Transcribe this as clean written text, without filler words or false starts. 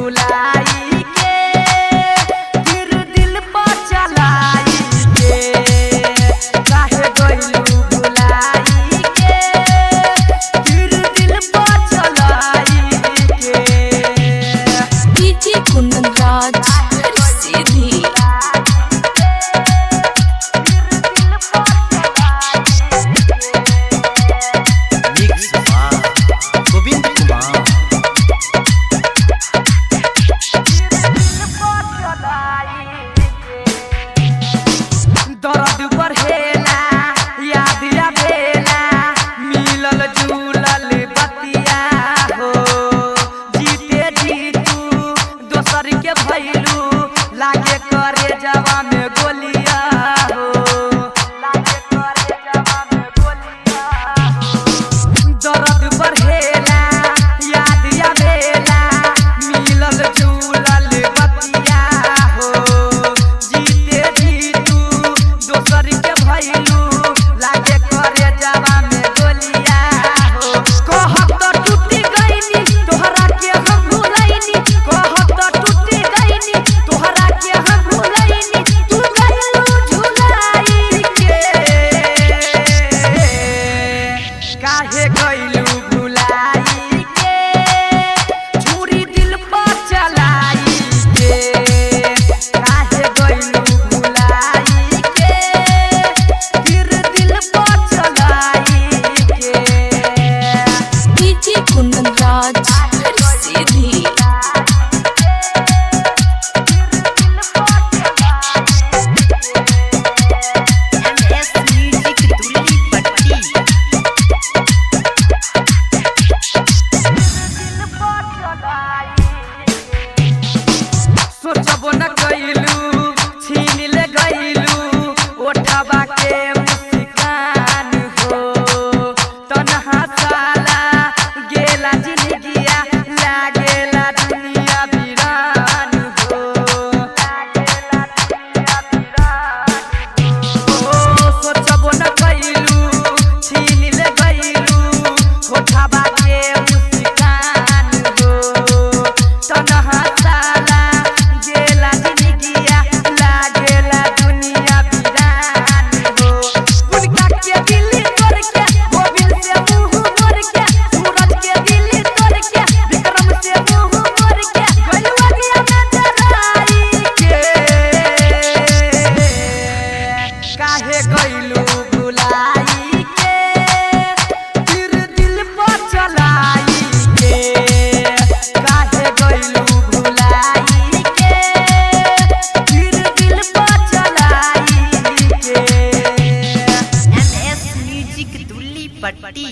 भुलाई के, फिर दिल पर चलाई के। काहे गइलू भुलाई के, फिर दिल पर चलाई के। DJ Kundan Raj Sidhi. Mix by Govind Kumar. दर्द बढ़ेला, याद आवेला, मिलल जुलल बतिया हो। जीते जी तू दोसर के भैलू, लागे करे जवा में गोलिया हो। लागे करे जवा में गोलिया हो। दर्द बढ़ेला, याद आवेला, मिलल जुलल बतिया हो। जीते जी तू दोसर के भैलू, लागे करे जवा में गोलिया हो। कहत टूटी गइनी, तोहरा के हम भुलैनी। कहत टूटी गइनी, तोहरा के हम भुलैनी। तू गइलू झुलाई के। काहे गइलू भुलाई के, छुरी दिल पर चलाई के। काहे गइलू भुलाई के, फिर दिल पर चलाई के। डीजे कुंदन राज सीधी। एमएस म्यूजिक दुल्ली पट्टी। सोचबो न कैलू, छीन ले गइलू ओठवा के मुस्कान हो। तन्हा साला गेला जिंदगिया, लागेला दुनिया वीरान हो। लागेला दुनिया वीरान हो। सोचबो न कैलू, छीन ले गइलू ओठवा के मुस्कान हो। तन्हा साला गेला जिंदगिया, लागेला दुनिया वीरान हो। उनका के दिल तोड़ के, गोविंद से मुंह मोड़ के, सूरज के दिल तोड़ के, विक्रम से मुंह मोड़ के, गलुआ दिया में डराई के। काहे गइलू भुलाई के, फिर दिल पर चलाई के। काहे गइलू भुलाई के, फिर दिल पर चलाई के। एमएस म्यूजिक दुल्ली पट्टी।